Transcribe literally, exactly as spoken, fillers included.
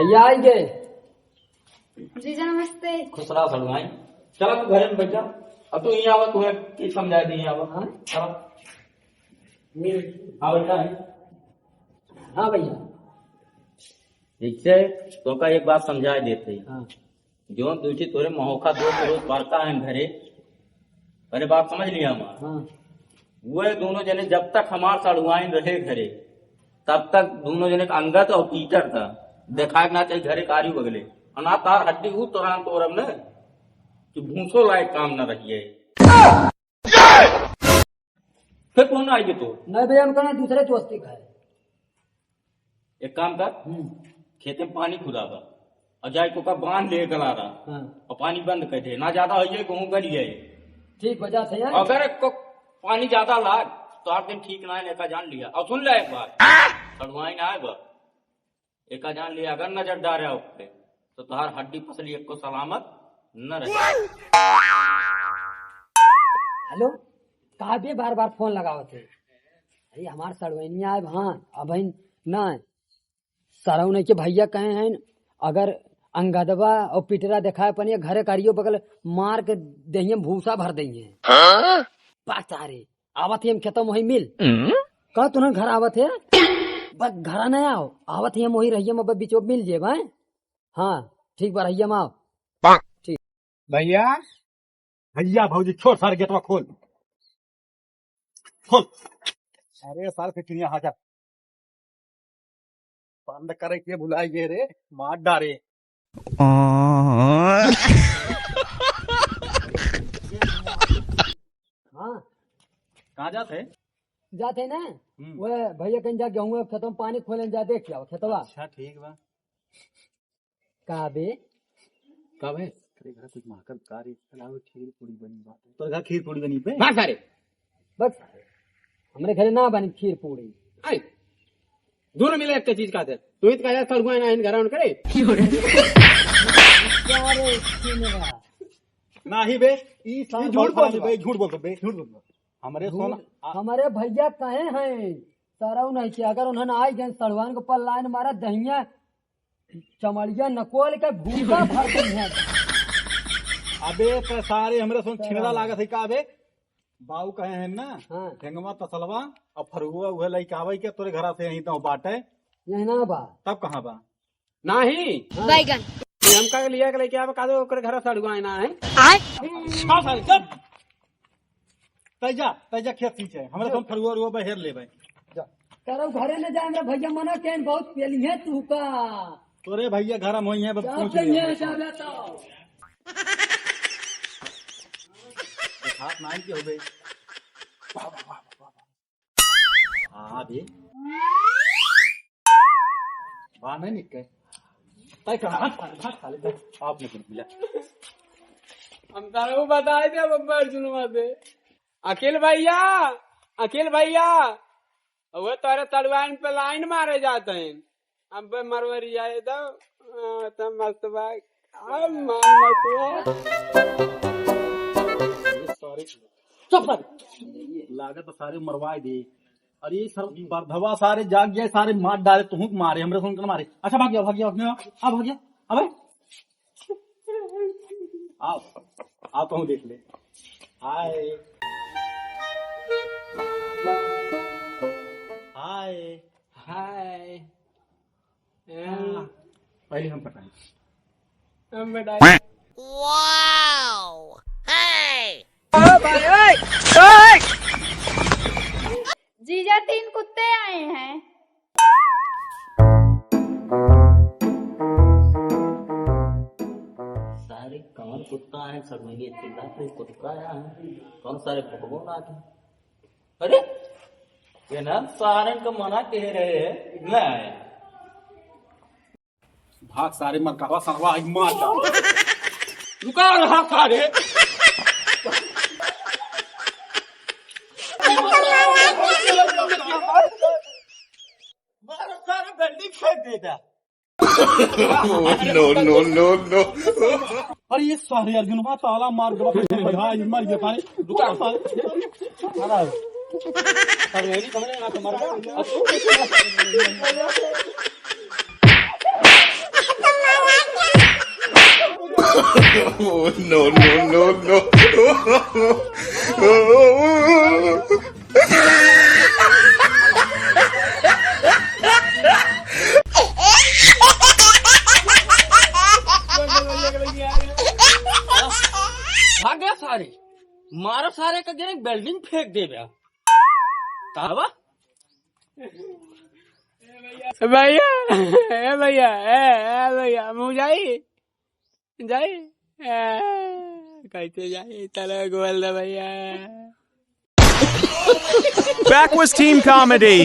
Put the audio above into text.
भैया आई गए। जीजा नमस्ते। खुश रहा सड़ुआइन। चला तू घरे में बैठा। अब तू यहाँ आवा, तुम्हें की समझाए दी यहाँ आवा। हाँ? चला। हाँ बेटा है। हाँ भैया। ठीक से तोका एक बात समझाए देते हैं। हाँ। जौन दूठी तोरे महोखा दोस्त रोज पड़ता है घरे, पहले बात समझ लिया हमार। हाँ। वे दोनों जने जब तक हमार सड़ुआइन रहे घरे, तब तक दोनों जने का अंगद और पीटर का देखाए के ना चाहिए घरे कारी बगले। और ना तार हड्डी ऊ तोरान तोरब न कि भूसो लायक काम न रहिए। फिर कौन आइए तो? नहीं भैया, हम कहना दूसरे दोस्ती का है। एक काम कर, हम्म। खेते में पानी खुदा बा और जाए को का बांध ले गलारा हाँ। और पानी बंद कर दे, ना ज्यादा हो जाए, गेहूं गल जाए। ठीक, वजह से यार। अगर एक को पानी ज्यादा लाग तो आठ दिन ठीक ना है, एका जान लिया। और सुन ले एक बात, सड़ुआइन आए बा, एका जान लिया, अगर नजर डारे उस पे तो तोहार हड्डी पसली एको सलामत न रहे। हेलो, का बे बार बार फोन लगावत है? अरे हमार सड़ुआइनिया आए भान, अबहिन ना है। सरऊ नहीं के भैया कहे हैं, अगर अंगदवा और पिटरा देखाए पनिया घरे करियो बगल मार के देहिए भूसा भर देहिए। हाँ? पा सारे, आवत ही हम खेतम वही मिल। हम्म? कह तू ना घर आवत है? बस घरा नहीं आओ, आवत ही हम वही रहिए, अब बीचो मिल जेब, हैं? हाँ, ठीक बा, रहिए हम आओ। ठीक। भैया, भैया, भौजी, छोड़ सारे गेटवा खोल। खोल। अरे सारे से चिड़िया हाजर। बंद करे के भुलाई गए रे, मार डारे। हाँ। कहाँ जात है? जात है ना? हम्म। वो भैया कहीं जा गेहूं खेतवा में पानी खोले जा देख के आओ खेतवा। अच्छा, ठीक बा। का बे? का बे? अरे घर कुछ महकल का रे? चलाओ खीर पूरी बनी बात है। तोर घर खीर पूरी बनी बे? भाग सारे। बस। हमरे घरे ना बनी खीर पूरी। आई। दूर मिले एक चीज का दे। तू ही तो कहा सड़ुआइन ना इन घर करे। क्या रे, सुन रहा? नाही बे, ई साला ई झूठ बोल बे, झूठ बोल बे, झूठ बोल। हमरे झूठ? सोना, आ- हमरे भैया कहे हैं, सरऊ नहीं कि अगर उन्होंने आई गए सड़ुआइन को पर लाइन मारा दहिया, चमड़िया नकोल के भूसा भर के मुंह। अबे तो सारे हमरे सोन छिनरा लागत है का बे? बाऊ कहे हैं ना, हाँ। ठेंगवा तसलवा और फरुआ उहे लइके आवे के तोरे घरा से यहीं तो बाटे। यहीं ना बा। तब कहाँ बा? नाही। हाँ। बैगन। ये हमका के लिया के लेके आवे, का दो ओकरे घर सड़ुआ ना है। आय। चल सारे, चल। तैजा, तैजा खेत सींचे। हमरे जो। हम फरुआ रुआ बहेर लेबे। जा। तारा घरे ले जा, हमरा भैया मना केन बहुत पेली है तू का। तोरे भैया घर में होई है, बस जा पूछ ले, लियो। जा बेटा। हाथ नाई के हो गई। वाह, वाह, वाह, वाह, वाह। हाँ बे। बाहर नहीं निकले। ताई कहाँ? भाग, भाग, साले, भाग। आपने कुछ मिला। हम तारे को बताए थे बब्बर जुलमा से। अखिल भैया, अखिल भैया, वो तारे तड़वाइन पे लाइन मारे जाते हैं। अबे मरवरिया, ये तो, हाँ, तो मस्त बा। अब मार मस्त बा। ये सारे चुप कर। लागत तो सारे मरवाए दे। अरे ये सर, बर्धवा सारे जाग गए, सारे मार डाले, तुहूँ के मारे, हमरे सुन के मारे। अच्छा, भाग गया, भाग गया, भाग गया। अब भाग गया। अबे। आओ, आओ, तुम देख ले। हाय। हाय। हाय। हाँ, पहले हम पटाएं। हम पटाएं। वाओ! हे! ओ भाई, ओए! ओए! जीजा, तीन कुत्ते आए हैं। सारे कौन कुत्ता है? सब में ये चिल्ला के कुत्ता आया है। कौन सारे भगवान आ गए? अरे, ये ना सारन का मना कह रहे हैं, ना आए। भाग सारे मरकावा सरवा, आई मार डाल। रुका रहा सारे। मारो सारे, बिल्डिंग फेंक देता। No, no, no, no। अरे ये सारे अर्जुनवा ताला मार दो भाई, मर गए सारे। रुका सारे। सारा। अरे ये कमरे ना तो मर गया। अब तू कैसे मर गया? Oh, no, no, no, no. भाग गया सारे, मारो सारे का गिरे बिल्डिंग फेंक दे बे। तावा? भैया, ए भैया, ए, ए भैया, मुँह जाई, जाई, ए, कैसे जाई? चलो, गोल दे भैया। Backwoods Team Comedy।